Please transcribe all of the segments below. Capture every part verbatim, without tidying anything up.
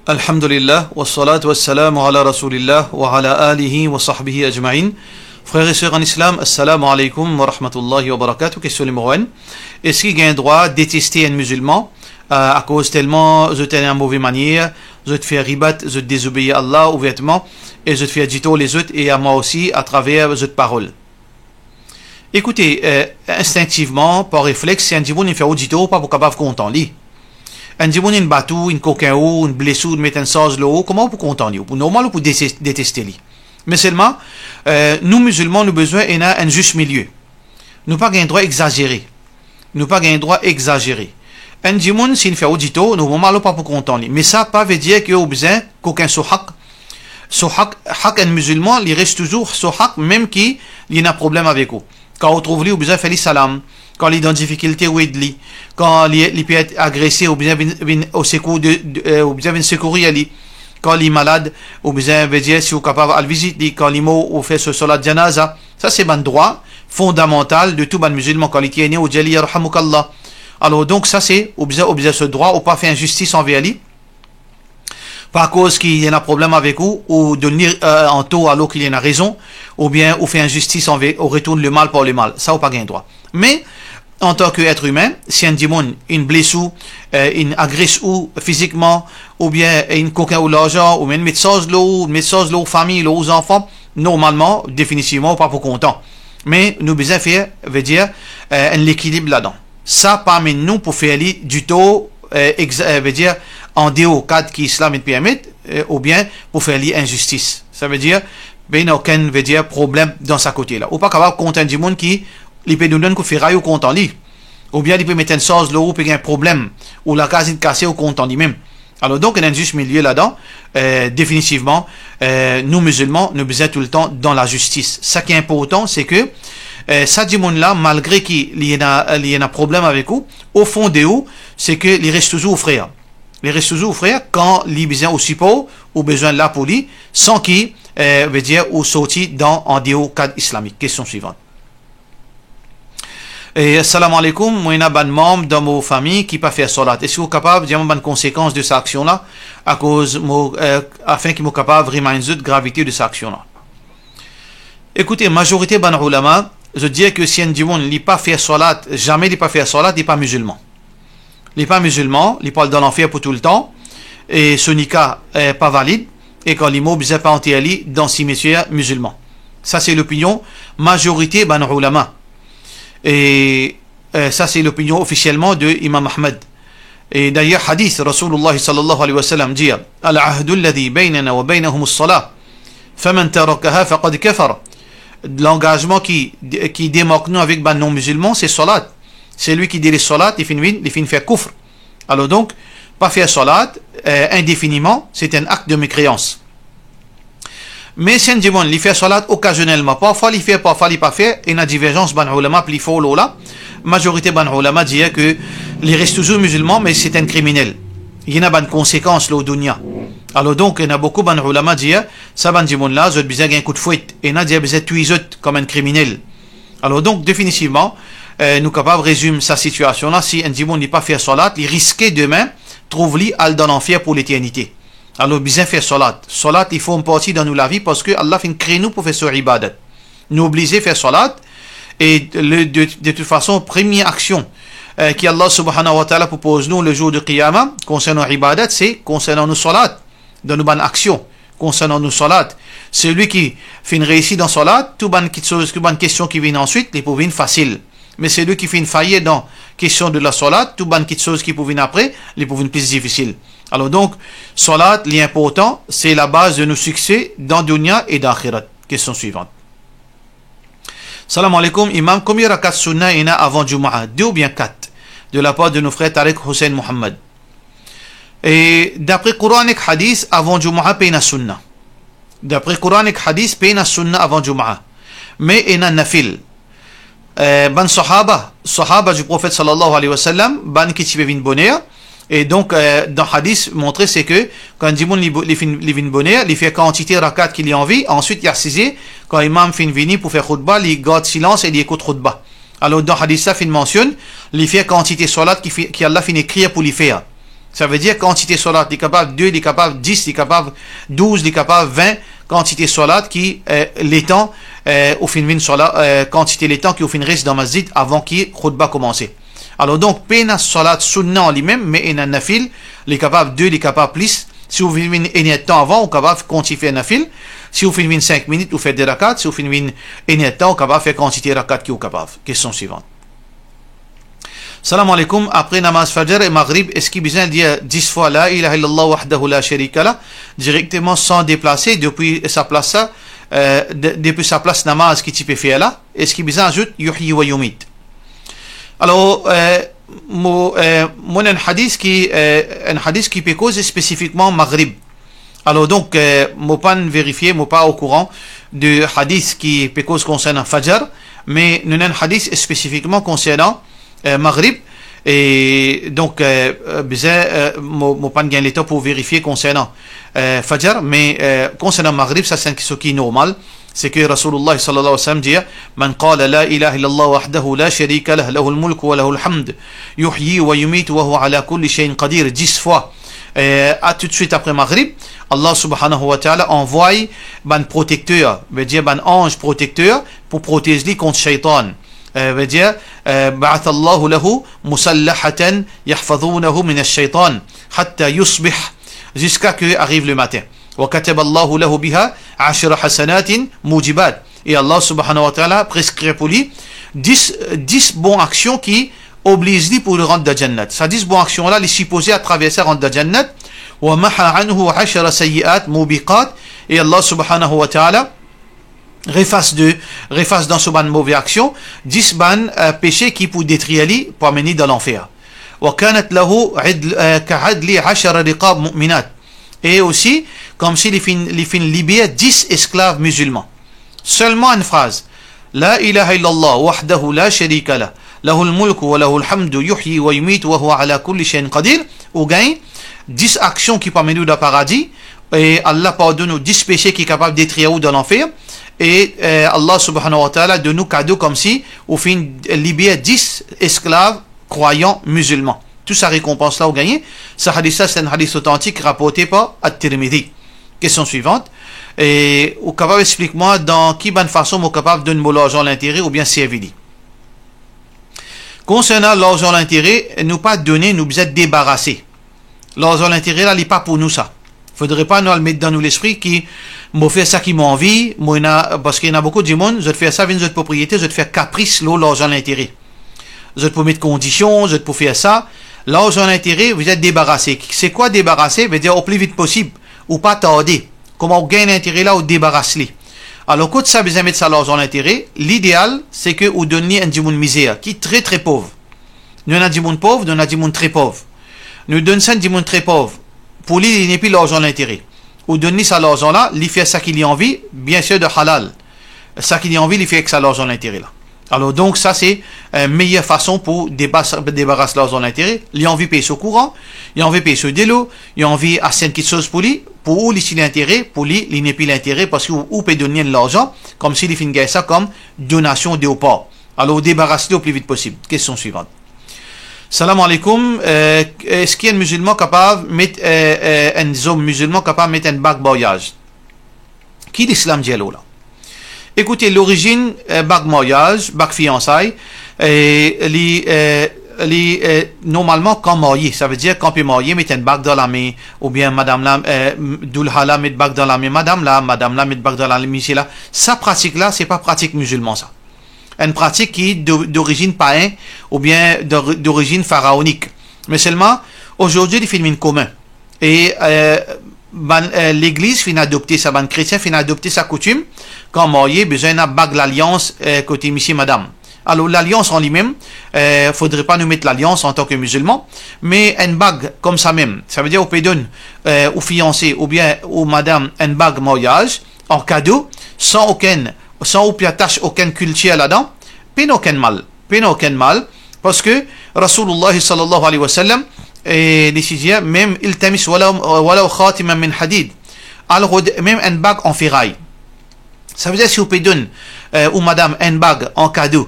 Alhamdulillah, wassalatu wassalamu ala Rasoulillah, wa ala alihi wa sahbihi ajmain. Frer e ser an Islam, assalamu alaikum wa rahmatullahi wa barakatuh. Kestion nimero enn. Eski gagn drwa deteste enn mizilman, euh, akoz telman zot ena move manier, zot fer ribat, zot dezobeir Allah ouvertman, e zot fer ditor lezot e a mwa osi atraver zot parol? Ekoute, euh, instinktivman, par reflex, si enn dimoun inn fer ou ditor, ou pa pou kapav kontan li. Enn dimoun inn bat ou, inn kokin ou, inn bles ou, inn met enn sarz lor ou, kouma ou pou kontan li? Ou pou normal, ou pou dete-, deteste li. Me selman, euh, nou mizilman, nou bizin ena enn zis milie. Nou pa gagn drwa egzazere. Nou pa gagn drwa egzazere. Enn dimoun, si inn fer ou ditor, normal ou pa pou kontan li. Me sa pa vedir ki ou bizin kokin so hak. So hak, hak enn mizilman, li res touzour so hak, mem ki li ena problem avek ou. Kan ou trouv li, ou bizin fer li salam. Kan li dan difikilte, ou ed li. Kan li, li pe et agrese, ou bizin vinn, vinn o sekour de, de, euh, ou bizin vinn sekourir li. Kan li malad, ou bizin, vedir, si ou kapav al vizit li. Kan li mor, ou fer so salat janaza. Sa se bann drwa fondamantal de tou bann mizilman. Kan li ti ene, ou dir li, "Yarhamukallah." Alor, donk, sa se, ou bizin, ou bizin so drwa, ou pa fer inzistis anver li. Pa akoz ki li ena problem avek ou, ou donn li, euh, an tor alor ki li ena rezon, oubien ou fer inzistis anver, ou retourn lemal par lemal. Sa, ou pa gagn drwa. Me, antan ki et imin, si enn dimoun inn bles ou, euh, inn agres ou fizikman, oubien inn kokin ou larzan, oubien met sarz lor ou, met sarz lor ou fami, lor ou zanfan, normalman, definitivman, ou pa pou kontan. Me nou bizin fer, vedir, euh, enn lekilib ladan. Sa pa amenn nou pou fer li ditor, euh, exa-, euh, vedir, andeor kad ki Islam inn permet, euh, oubien pou fer li inzistis. Savedir, pena okenn, vedir, problem dan sa kote la. Ou pa kapav kont enn dimoun ki li pe donn ou enn kout feray, ou kontan li. Oubien li pe met enn sarz lor ou, pe gagn problem, ou lakaz inn kase, ou kontan limem. Alor donk, ena enn zis milie ladan, euh, definitivman, euh, nou mizilman, nou bizin toultan dan lazistis. Sa ki inportan, se ke, euh, sa dimoun la, malgre ki li ena, li ena problem avek ou, o fon de ou, se ke li res touzour ou frer. Li res touzour ou frer, kan li bizin ou sipor, ou bizin la pou li, san ki, euh, vedir, ou sorti dan, andeor kad islamik. Kestion swivan. E, salam aleykoum, mwa ena bann manm dan mo fami ki pa fer salat. Eski ou kapav dir mwa bann konsekans de sa aksion la, akoz mo, eh, afin ki mo kapav remind zot gravite de sa aksion la? Ekoute, mazorite bann oulama, zot dir ke si enn dimoun li pa fer salat, zame li pa fer salat, li pa mizilman. Li pa mizilman, li pou al dan lanfer pou toultan, e so nika, eh, pa valid, e kan li mor, bizin pa anter li dan simetier mizilman. Sa se lopinion mazorite bann oulama. E, eh, sa se lopinion ofisielman de Imam Ahmad. E dayer, hadis Rasoulullah sallallahu alayhi wa sallam dir, "Al-ahdu alladhi baynana wa baynahum as-salah, faman tarakaha faqad kafar." Langazman ki, ki demark nou avek bann non-mizilman, se salat. Selwi ki deles salat, li finn vinn, li finn fer koufr. Alor donk, pa fer salat, eh, indefiniman, se enn akt de mekreans. Me si enn dimoun, li fer salat okazionelman, parfwa li fer, parfwa li pa fer, ena diverzans bann oulama pli for lor la. Mazorite bann oulama dir ke li res touzour mizilman, me se enn kriminel. Li ena bann konsekans lor dounia. Alor donk, ena boukou bann oulama dir, sa bann dimoun la, zot bizin gagn kout fwet, ena dir bizin touy zot kouma enn kriminel. Alor donk, definitivman, eh, nou kapav rezim sa sitiasion la, si enn dimoun li pa fer salat, li riske demin trouv li al dan lanfer pou leternite. Alor, bizin fer salat. Salat, li form parti dan nou lavi parski Allah finn kre nou pou fer so ibadat. Nou oblize fer salat, e le, de, de tout fason, premie aksion, eh, ki Allah subhanahu wa ta'ala pou poz nou le zour de Qiyama, konsernan ibadat, se konsernan nou salat. Dan nou bann aksion konsernan nou salat. Selwi ki finn reisi dan salat, tou bann kitsoz, tou bann kestion ki vinn answit, li pou vinn fasil. Me selwi ki finn fayir dan kestion de la salat, tou bann kitsoz ki pou vinn apre, li pou vinn pli difisil. Alor donk, salat, li inportan, se labaz de nou sikse dan dounia e dan axirat. Kestion swivan. Salam aleykoum, Imam, konbien rakat sounna ena avan Jumaa? De oubien kat? De lapar de nou frer Tarek Hussein Mohammad. E dapre Koran ek Hadis, avan Jumaa pena sounna. Dapre Koran ek Hadis, pena sounna avan Jumaa. Me ena nafil. Eh, bann sahaba, sahaba du Prophète sallallahu alayhi wa sallam, bann ki ti pe vinn boner, e donk, eh, dan hadis montre se ke kan dimoun li, li finn, li vinn boner, li fer kantite rakat ki li anvi, answit li asize, kan imam finn vini pou fer khoutba, li gard silans e li ekout khoutba. Alor dan hadis la finn mansionn, li fer kantite salat ki fi-, ki Allah finn ekrir pou li fer. Savedir kantite salat, li kapav de, li kapav dis, li kapav douz, li kapav vin, kantite salat ki, eh, letan, eh, ou finn vinn salat, eh, kantite letan ki ou finn res dan masjid avan ki khoutba koumanse. Alor donk, pena salat sounna an limem, me ena nafil, li kapav de, li kapav plis. Si ou finn vinn enn er tan avan, ou kapav kontign fer nafil. Si ou finn vinn sink minit, ou fer de rakat. Si ou finn vinn enn er tan, ou kapav fer kantite rakat ki ou kapav. Kestion swivan. Salam aleykoum, apre namaz Fajr e Maghrib, eski bizin dir dis fwa La ilaha illallah wahdahu la sharika lah, direkteman san deplase depi sa plas la, eh, de-, depi sa plas namaz ki ti pe fer la? Eski bizin azout Yuhyi wa Yumit? Alor, eh, mo, eh, mo ena enn hadis ki, eh, enn hadis ki pe koz spesifikman Maghrib. Alor donk, eh, mo pa'nn verifie, mo pa okouran de hadis ki pe koz konsernan Fajr, me nou ena enn hadis spesifikman konsernan, eh, Maghrib, e donk, eh, eh, bizin, eh, mo, mo pa'nn gagn letan pou verifie konsernan, eh, Fajr, me, eh, konsernan Maghrib, sa se enn kiksoz ki normal, seki Rasoulullah sallallahu alayhi wa sallam dir, "Man qala la ilaha illallah wahdahu la sharika lah, lahul mulku wa lahul hamd, yuhyi wa yumitu wa huwa ala kulli shay'in qadir", dis fwa, eh, a toutswit apre Maghrib, Allah subhanahu wa ta'ala anvway bann protekter, vedir bann anz protekter, pou protez li kont shaytan. Eh, vedir, eh, "Ba'athallahu lahu musallahatan yahfazunahu minash shaytan hatta yusbih", ziska ki ariv lematin. "Wa kataballahu lahu biha ashra hasanatin mujibat." E Allah subhanahu wa ta'ala preskrir pou li dis, dis bon aksion ki obliz li pou li rant dan Jannat. Sa dis bon aksion la, li sipoze atraver sa rant dan Jannat. "Wa maha anhu ashra sayyiat mubiqat." E Allah subhanahu wa ta'ala refas de, refas dan so bann move aksion dis bann, eh, pese ki pou detrir li, pou amenn li dan lanfer. "Wa kanat lahu adl, eh, ka adli ashra riqab mu'minat." E osi, koumsi li finn, li finn liber dis esklav mizilman. Selman enn fraz, "La ilaha illallah wahdahu la sharika lah, lahul mulku wa lahul hamdu, yuhyi wa yumitu wa huwa ala kulli shay'in qadir", ou gagn dis aksion ki pou amenn ou dan paradi, e Allah pardonn ou dis pese ki kapav detrir ou dan lanfer, e, eh, Allah subhanahu wa ta'ala donn ou kado koumsi ou finn liber dis esklav krwayan mizilman. Tou sa rekonpans la ou gagne. Sa hadis la, se enn hadis otantik raporte par At-Tirmidhi. Kestion swivan. E ou kapav explik mwa dan ki bann fason mo kapav donn mo larzan lintere oubien servi li? Konsernan larzan lintere, nou pa done, nou bizin debarase. Larzan lintere la, li pa pou nou sa. Fodre pa nou al met dan nou lespri ki mo fer sa ki mo anvi, mo ena, parski ena boukou dimoun, zot fer sa vinn zot propriete, zot fer kapris lor larzan lintere. Zot pou met kondision, zot pou fer sa. Larzan lintere, bizin debarase. Se kwa debarase? Vedir o pli vit posib, ou pa tarde. Kouma ou gagn lintere la, ou debaras li. Alor, kot sa bizin met sa larzan lintere, lideal, seki ou donn li enn dimoun mizer, ki tre, tre pov. Nou ena dimoun pov, nou ena dimoun tre pov. Nou donn sa enn dimoun tre pov. Pou li, li nepli larzan lintere. Ou donn li sa larzan la, li fer sa ki li anvi, biensir de halal. Sa ki li anvi, li fer ek sa larzan lintere la. Alor, donk, sa se, eh, meyer fason pou debas-, debaras larzan lintere. Li anvi pey so kouran, li anvi pey so delo, li anvi aste enn kiksoz pou li, pou ou, li ti lintere, pou li, li nepli lintere, parski ou, ou pe donn li enn larzan, koumsi li finn gagn sa kom donasion de ou par. Alor, ou debaras li o pli vit posib. Kestion swivan. Salam aleykoum. Eh, eski enn mizilman kapav met, eh, eh, enn zom mizilman kapav met enn bag maryaz? Ki Lislam dir lor la? Ekoute, lorizinn, eh, bag maryaz, bag fiansay, eh, li, eh, li, eh, normalman, kan marye, savedir kan pe marye, met enn bag dan lame, oubien madam la, eh, m-, doulha la met bag dan lame madam la, madam la met bag dan lame misie la. Sa pratik la, se pa pratik mizilman sa. Enn pratik ki do-, dorizinn payin oubien dor-, dorizinn faraonik. Me selman, azordi, li finn vinn komin. E, eh, bann, eh, legliz finn adopte sa, bann kretien finn adopte sa koutim, kan marye, bizin ena bag lalians, eh, kote misie madam. Alor, lalians an limem, eh, fodre pa nou met lalians antan ke mizilman, me enn bag koumsa mem, savedir ou pe donn, eh, ou fianse oubien ou madam enn bag maryaz an kado, san okenn, san ou pe atas okenn kiltir ladan, pena okenn mal. Pena okenn mal, parski Rasoulullah sallallahu alayhi wa sallam, eh, li ti dir, mem iltamis walaw, walaw khatiman min hadid. Al rod mem enn bag an feray. Savedir si ou pe donn, eh, ou madam enn bag an kado,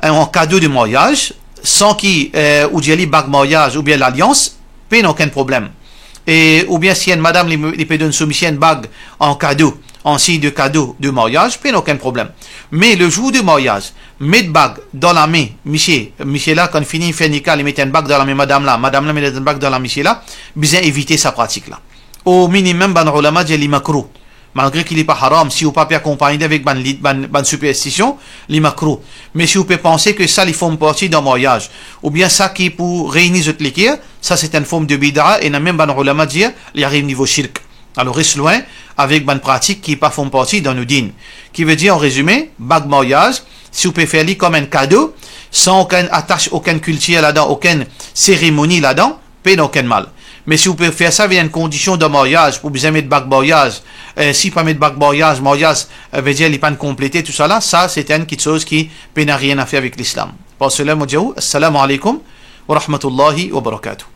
eh, an kado de maryaz, san ki, eh, ou dir li bag maryaz oubien lalians, Pena okenn problem. E, oubien si enn madam li, li pe donn so misie enn bag an kado, an sign de kado de maryaz, pena okenn problem. Me le zour de maryaz, met bag dan lame misie, misie la, kan fini fer nika, li met enn bag dan lame madam la, madam la met enn bag dan lame misie la, bizin evite sa pratik la. O minimem, bann oulama dir li makrouh. Malgre ki li pa haram, si ou pa pe akonpagn li avek bann li-, bann, bann siperstision, li makrouh. Me si ou pe panse ke sa li form parti dan maryaz, oubien sa ki pou reyni zot leker, sa se enn form de bida, e ena mem bann oulama dir, li ariv nivo shirk. Alor, res lwin avek bann pratik ki pa form parti dan nou din. Ki vedir, an rezime, bag maryaz, si ou pe fer li kom enn kado, san okenn atas, okenn kiltir ladan, okenn seremoni ladan, pena okenn mal. Me si ou pe fer sa vinn enn kondision dan maryaz, pou bizin met bag maryaz, eh, si pa met bag maryaz, maryaz, eh, vedir li pa'nn konplete, tousala, sa, se enn kiksoz ki pena nanye a fer avek Lislam. Par sela, mo dir ou, assalamu alaikum wa rahmatullahi wa barakatuh.